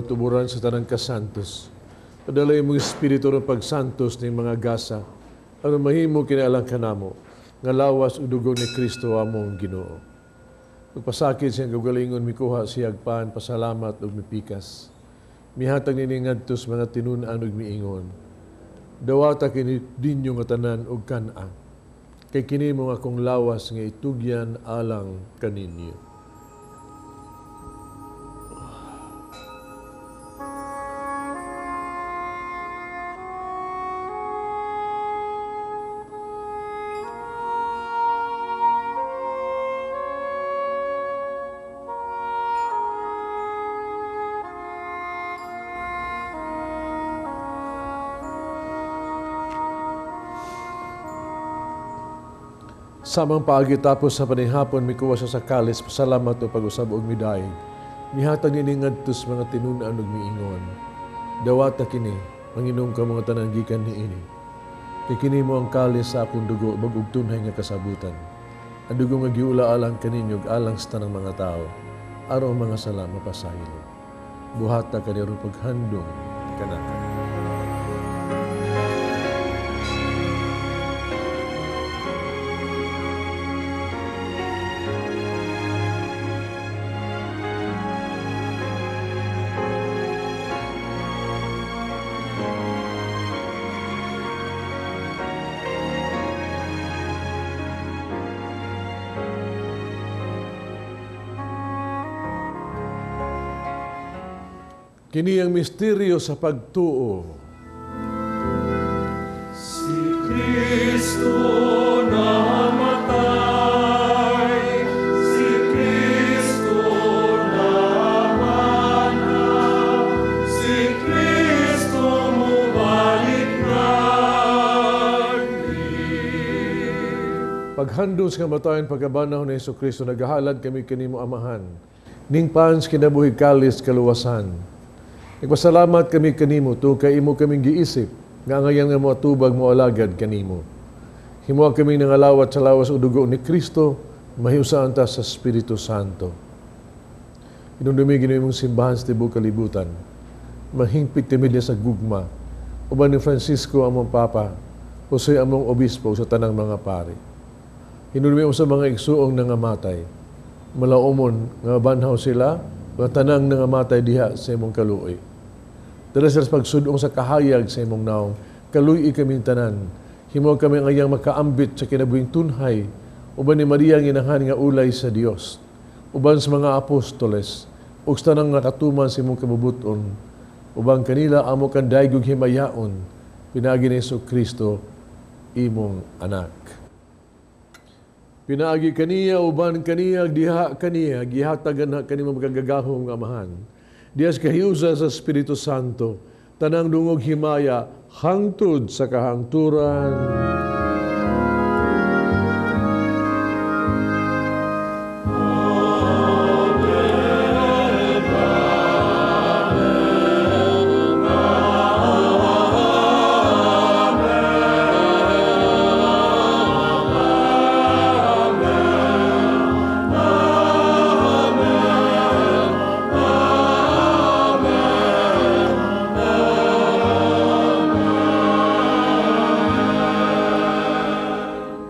Tuburan sa tanang kasantos. Padalay mong espiritu ng pagsantos ng mga gasa. Ano mahimo kinaalang kanamo, nga lawas ug dugo ni Kristo among Ginoo. Pagpasakit siyang kaugalingon mikuha siyag pan, pasalamat ug mipikas. Mihatag nini ngadto sa mga tinun-an ug miingon. Dawata kini dinyo nga tanan ug kan-a. Kay kini mo akong lawas nga itugyan alang kaninyo. Samang paagi tapos sa panihapon, mikuha siya sa kalis, pasalamat o pag-usab og midayeg. Mihatag niini ngadto sa mga tinun-an ug miingon. Dawata kini, manginom ka mga tanan gikan niini. Kay kini mo ang kalis sa akong dugo, bag-ug tunhay nga kasabutan. Ang dugo nga giula alang kaninyo ug alang sa tanang mga tao, aron ang mga sala mapasaylo. Buhata kani aron paghandong kanako. Kini ang misteryo sa pagtuo. Si Kristo namatay, si Kristo nabanhaw, si Kristo mubalik na. Paghandom sa kamatayon, pagkabanhaw ni Hesus Kristo, nagahalad kami kanimo, Amahan. Ning pans kinabuhi, kalis kaluwasan. Nagpasalamat kami kanimo tungod kay imo kaming giisip nga angayan nga moatubag, moalagad kanimo. Himoa kami nangalawat sa lawas o dugo ni Kristo, mahiusaan ta sa Espiritu Santo. Hinumdumi, Ginoo, imong simbahan sa tibuok kalibutan. Mahingpit kami niya sa gugma. Uban ni Francisco among Papa, Jose among Obispo, sa tanang mga pari. Hinumdumi mo sa mga igsuong nangamatay. Malaumon nga banhaw sila, mga tanang nangamatay diha sa imong kaluoy. Dala sila sa pagsudong sa kahayag sa imong naong, kaluy kaming tanan. Himo kami angayang makaambit sa kinabuhing tunhay, uban ni Maria ang inahan nga ulay sa Dios, uban sa mga apostoles, ug sa tanang nakatuman sa imong kabubuton, uban kanila amo kang daygog himayaon, pinaagi ni Hesus Kristo, imong anak. Pinaagi kaniya, uban kaniya, diha kaniya, gihatagan na kanimo makagagahom nga Amahan. Diha sa kahiusa sa Espiritu Santo, tanang dungog himaya, hangtod sa kahangturan.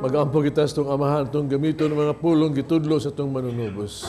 Magampo kita sa itong Amahan, itong gamiton ng mga pulong gitudlo sa itong manunubos.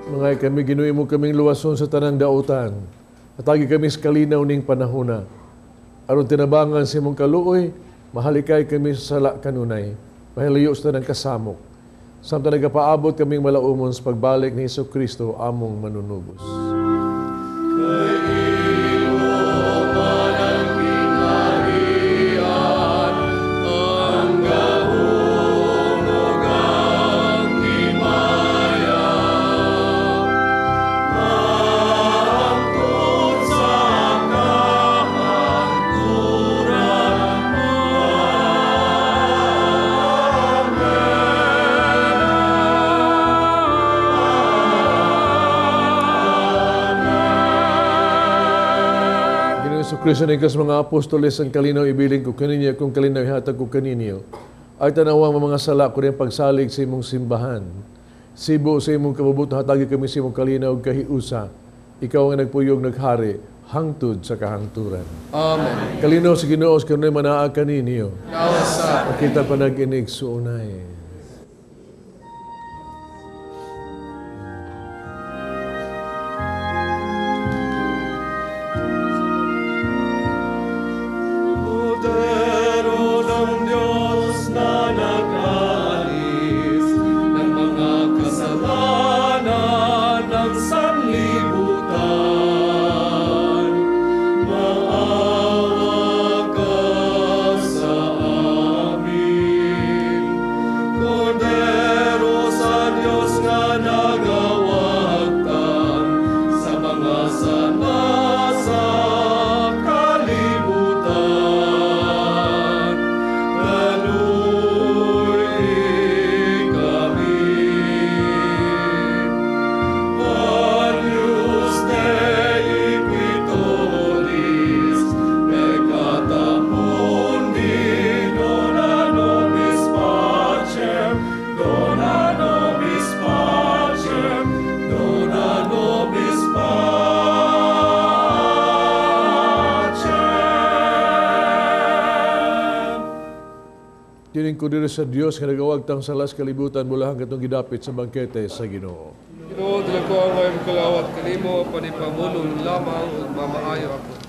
Mga kami, Ginoo, mo kaming luwason sa tanang dautan. Atagi kami sa kalinaw ning panahona. Aron tinabangan sa imong kaluoy, mahalikay kami sa sala kanunay. Mahilayo sa tanang kasamok. Samtang nagapaabot kaming malaumon sa pagbalik ni Hesus Kristo, among manunubos. Kristo ni sa mga apostoles, ang kalinaw ibilin ko kaninyo, kung kalinaw ihatag ko kaninyo. Ay tanawang mga sala ko rin pagsalig sa imong simbahan. Sibo sa imong kabubuton, hatagi kami sa imong kalinaw ug kahiusa. Ikaw ang nagpuyog naghari hangtod sa kahangturan. Amen. Kalinaw sa Ginoo sa kanunay manaa kaninyo. Nausa. Makita pa nag-inig suunay. Kordero ng Diyos na nag-aalis ng mga kasalanan ng sanlibutan, maawa ka sa amin. Kordero sa Diyos nga nagawagtang sa mga sala sa kalibutan, kaluy-i kami. Agnus Dei qui tollis peccata mundi, dona nobis pacem, dona nobis pacem, dona nobis pacem. Kining kordero sa Dios nga nagawagtang sala sa kalibutan, bulahan katong gidapit sa bangkete sa Ginoo. Ginoo, dili ko angay mokalawat kanimo, apan ipangulon lamang ug mamaayo ako.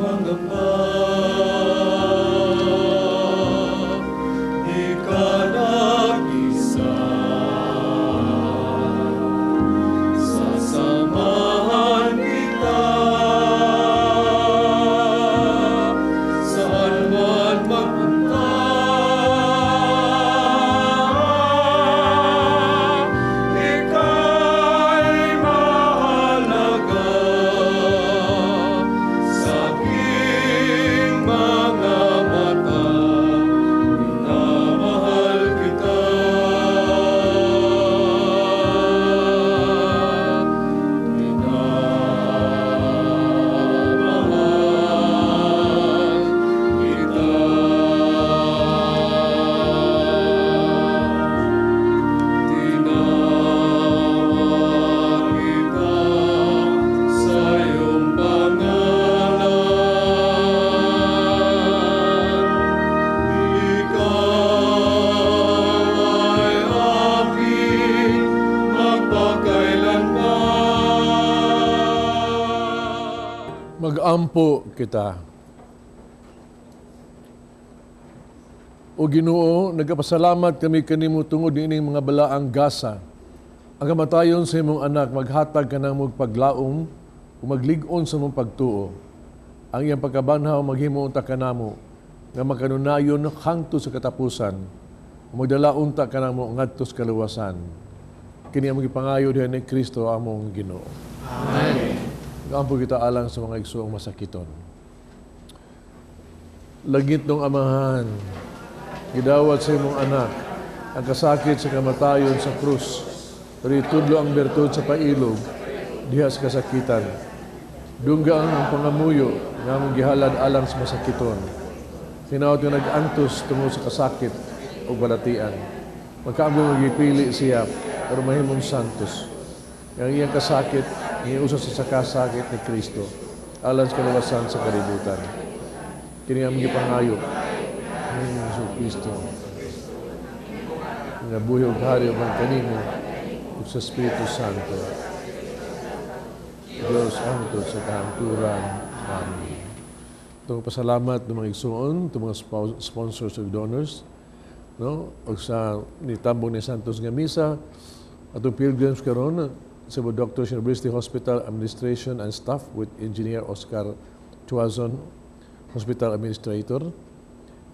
Mangamba, di ka nag-isa. Sasamahan kita saan man magpunta. Ika'y mahalaga sa aking mga mata, minamahal kita. Minamahal kita. Tinawag kita sa iyong pangalan. Ikaw ay aking magpakailanman. Magampo kita. O Ginoo, nagapasalamat kami kanimo tungod niining mga balaang gasa. Ang kamatayon sa imong anak maghatag kanamog paglaom ug maglig-on sa imong pagtuo. Ang iyang pagkabanhaw maghimo unta kanamo nga makanunayon hangtod sa katapusan ug magdala unta kanamo ngadto sa kaluwasan. Kini among gipangayo diha ni Kristo among Ginoo. Amen. Gaampo kita alang sa mga igsoong masakiton. Langit ng Amahan, gidawat sa imong anak ang kasakit sa kamatayon sa krus, pero itudlo ang bertud sa pailog diha sa kasakitan. Dungga ang pangamuyo nga among gihalad alang sa masakiton. Hinaot nga nag-antos tungod sa kasakit o balatian. Magkaambong nga gipili siya pero mahimong santos. Ang iyang kasakit ngiusa sa kasakit ni Kristo alang sa kaluwasan sa kalibutan. Kini among gipangayo ni Hesus Kristo nga buhi ug hari uban kanimo ug sa Espiritu Santo. Diyos hangtod sa kahangturan. Amen. Itong pasalamat ng mga igsoon, itong mga sponsors ug donors, no? Ug sa nitambong ni Santos nga misa, atong pilgrims karon Cebu Doctors University Hospital Administration and Staff with Engineer Oscar Tuazon, Hospital Administrator,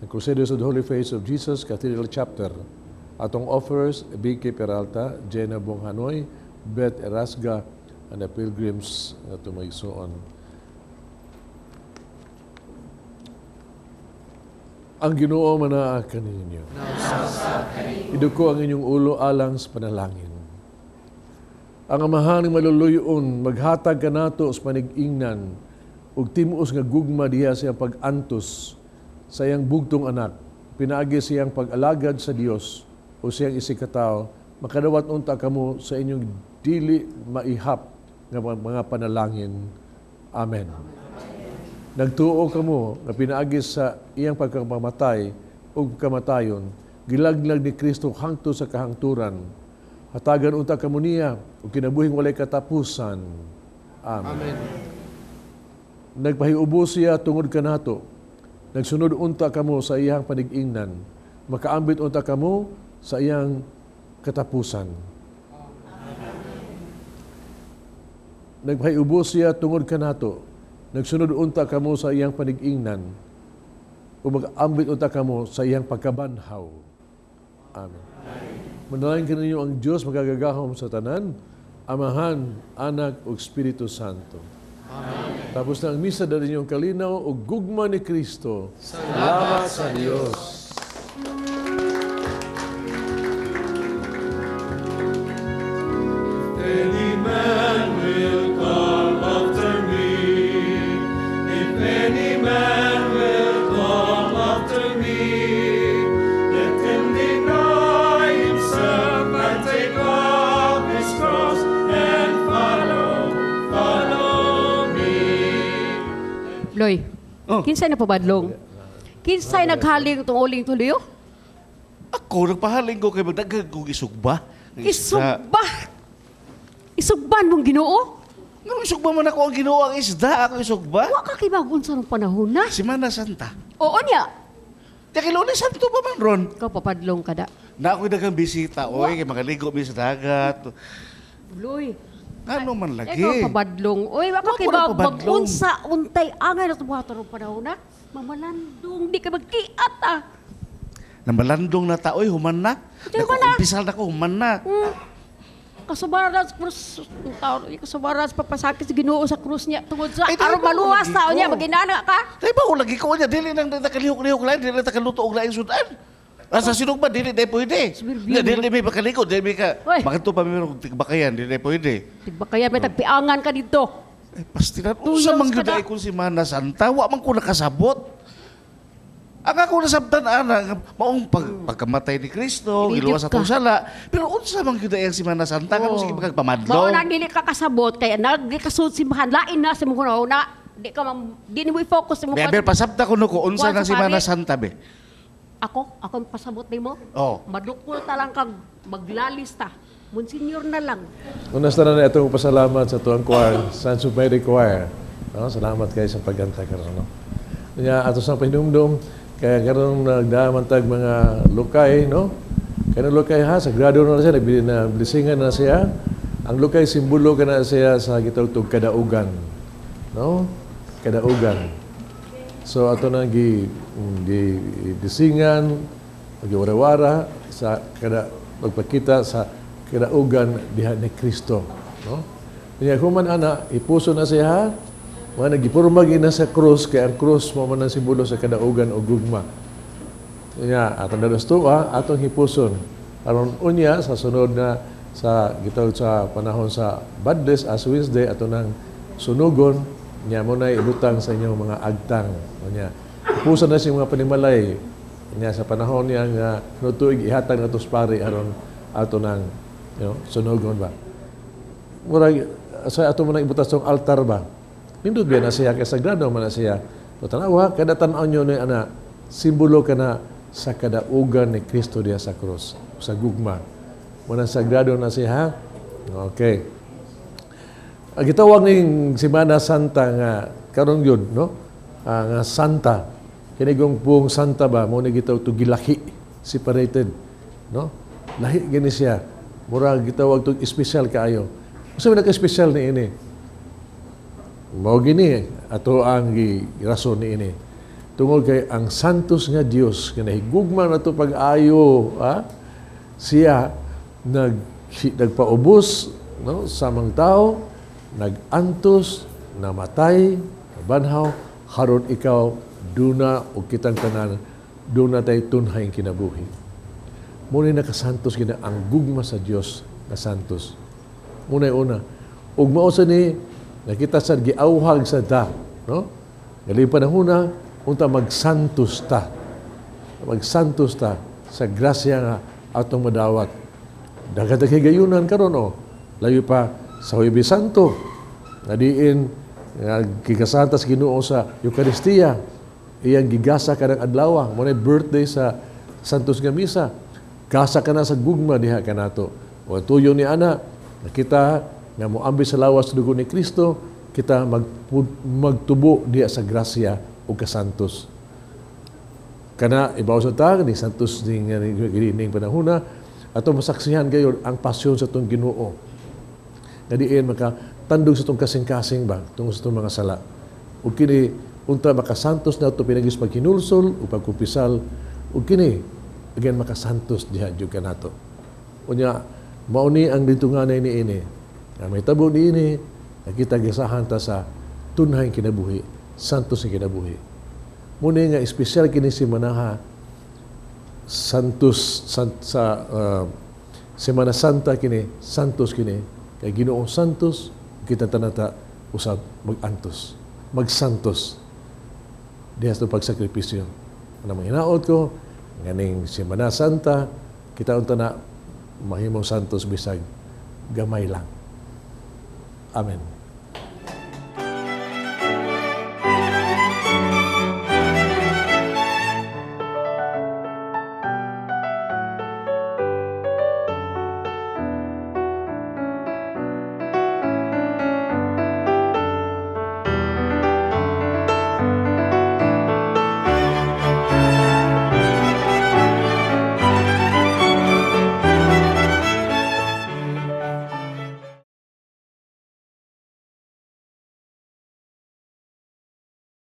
and Crusaders of the Holy Face of Jesus Cathedral Chapter. Atong offers, BK Peralta, Jenna Bonghanoy, Beth Erasga, and the pilgrims nga tumaysuon. Ang Ginoo manaa kaninyo. Iduko ang inyong ulo alang sa panalangin. Ang Amahan ng maluluyon, maghatag kanato sa panig-ingnan ug timuos nga gugma diha sa iyang pag-antos sa iyang bugtong anak, pinaagi sa iyang pag-alagad sa Dios o sa iyang isigkatawo, makadawat unta kamo sa inyong dili maihap nga mga panalangin. Amen. Nagtuo kamo nga pinaagi sa iyang pagkamatay ug kamatayon, gilaglag ni Kristo hangtod sa kahangturan. Hatagan unta kamo niya ug kinabuhing walay katapusan. Amen. Amen. Nagpahiubos siya tungod kanato. Nagsunod unta kamo sa iyang panig-ingnan. Makaambit unta kamo sa iyang katapusan. Nagpahiubos siya tungod kanato. Nagsunod unta kamo sa iyang panig-ingnan. Ug mag-ambit unta kamo sa iyang pagkabanhaw. Amen. Manalangin kaninyo ang Dios magagagahom sa tanan, Amahan, Anak ug Espiritu Santo. Amen. Tapos na ang misa, dali niyo ang kalinaw ug gugma ni Kristo. Salamat sa Dios. Any man will come after me, if any man will come after me, let him deny himself and take up his cross and follow, follow me. Loy, kinsay na pabadlong? Kinsay naghaling itong uling tuliyo? Ako, nagpahaling ko kay magdaghang kong isugba. Isugba! Isugban mong Ginoo? Nganong isugba man ako ang Ginoo ang isda, ako isugba? Wa ka kay bagon sa panahon na. Semana Santa. Oo niya. Kaya kay Lunes Santo pa man ron. Ikaw papadlong ka da. Na ako'y daghang bisita, oy, kay makaligo mi sa dagat. Loy. Ngano man lagi? Ikaw pabadlong. Oy, wa ka Wa kay ko na pabadlong. magunsa untay angay na tubuhaton ng panahon na. Mamalandong di ka magkiat ah. Namalandong na ta, oy, human na. Human na. Umpisal na ko, human na. Kasubaran sa krus, ang tao, kasubaran sa papasakit sa Ginoo sa krus niya tungod sa Ay, dahil aron ba maluwas lagi tao niya ko? maginana ka. Dahil ba ko lagi ko niya, dili nang nakalihok-lihok lain, dili na takaluto og lain sudan. Asa sinugba, dili na pwede. Sumirbiyo Nga, dili may makaligo, dili may ka, Oy. bakit to pa may tigbakayan, dili na pwede. Kaya may tagpiangan ka dito. Eh, pastilan, Two unsa years man ka gyud na. ay kung si Mana Santa, wa man ko nakasabot. Ang ako nasabtan ana, maong pagkamatay ni Kristo, Idiot giluwas ka. atong sala. Pero unsa man gyud ay ang si Mana Santa, kamo sige magpamadlong. Mao nang dili ka kasabot kay nagkasud simbahan lain na sa imong hunahuna. Di ka di nimo i-focus sa imong Be, pasabta ko no ko unsa Kuwan na sa si Mana pari. Santa be. Ako ang pasabot nimo. Oh. Madukol ta lang kag maglalis ta. Monsignor na lang. Una sa tanan, itong pasalamat sa tuwang choir, Sons of Mary Choir. No, salamat kayo sa pagkanta karon, no. Nya ato sa pahinumdum kaya karon nagdaman tag mga lukay, no? Kaya lukay ha, sagrado na siya, na blessingan na siya. Ang lukay simbolo kana siya sa gitawag kadaugan. No? Kadaugan. So ato nang gi gi disingan, giwarawara sa kada magpakita sa kadaugan diha ni Kristo, no? Nya human ana ipuso na siya, mga nagipurma na sa krus kay ang krus mo man ang simbolo sa kadaugan o gugma. Nya atong dados tuwa, atong hipuson aron unya sa sunod na sa gitawag sa panahon sa Badles as Wednesday ato nang sunugon nya mo na ibutang sa inyong mga agtang. Unya hipuson na siya mga panimalay nya sa panahon niya nga uh, tuig ihatag nato sa pari aron ato nang sunugon ba. Murag sa ato mo nang ibutas tong altar ba. Nindot biya na siya kay sagrado man na siya. So, tanawa kada tan-aw nyo ni ana simbolo kana sa kadaugan ni Kristo diha sa krus, sa gugma. Muna sagrado na siya, ha? Okay. Ang gitawag ning Semana Santa nga karon gyud, no? Nga Santa. Kini gong buong Santa ba mo ni gitawag to gilaki, separated, no? Lahi gini siya. Mura gitawag to espesyal kaayo. Unsa man naka-espesyal ni ini? Mao gini ato ang rason ni ini. Tungod kay ang santos nga Dios nga nahigugma nato pag-ayo, ha? Siya nagpaubos no, samang tao, nag-antos, namatay, nabanhaw, haron ikaw duna o kitang tanan duna tay tunhay kinabuhi. Muna nakasantos gina ang gugma sa Dios nga santos. Muna una. Ug mao sa ni nakita sa giawhag sa ta, no? Galing panahona unta magsantos ta. Magsantos ta sa grasya nga atong madawat. Daghan gayunan karon, oh. Layo pa sa Huwebes Santo nga diin nga gigasanta sa Ginoo sa Eukaristiya, iyang gigasa kanang adlaw, mo birthday sa Santos nga Misa. Gasa ka na sa gugma diha kanato. O tuyo ni ana, nakita nga moambi sa lawas dugo ni Kristo, kita magtubo diha sa grasya ug kasantos. Kana ibaw sa ta ni santos ning ning panahona ato masaksihan gayon ang pasyon sa atong Ginoo. Nga diin maka tandog sa atong kasing-kasing ba tungod sa atong mga sala. Ug kini unta makasantos nato pinaagi sa paghinulsol ug pagkumpisal ug kini again makasantos diha jud kanato. Unya mao ni ang litunganay ni ini. Nga may tabo ni ini nakita gisahan ta sa tunhay kinabuhi, santos nga kinabuhi. Muna nga espesyal kini si Manaha Santos san, sa Semana Santa kini, Santos kini kay Ginoong Santos, kita tanata usab magantos, magsantos diha sa pagsakripisyo. Ano mga hinaot ko nganing Semana Santa kita unta na mahimong santos bisag gamay lang. Amen.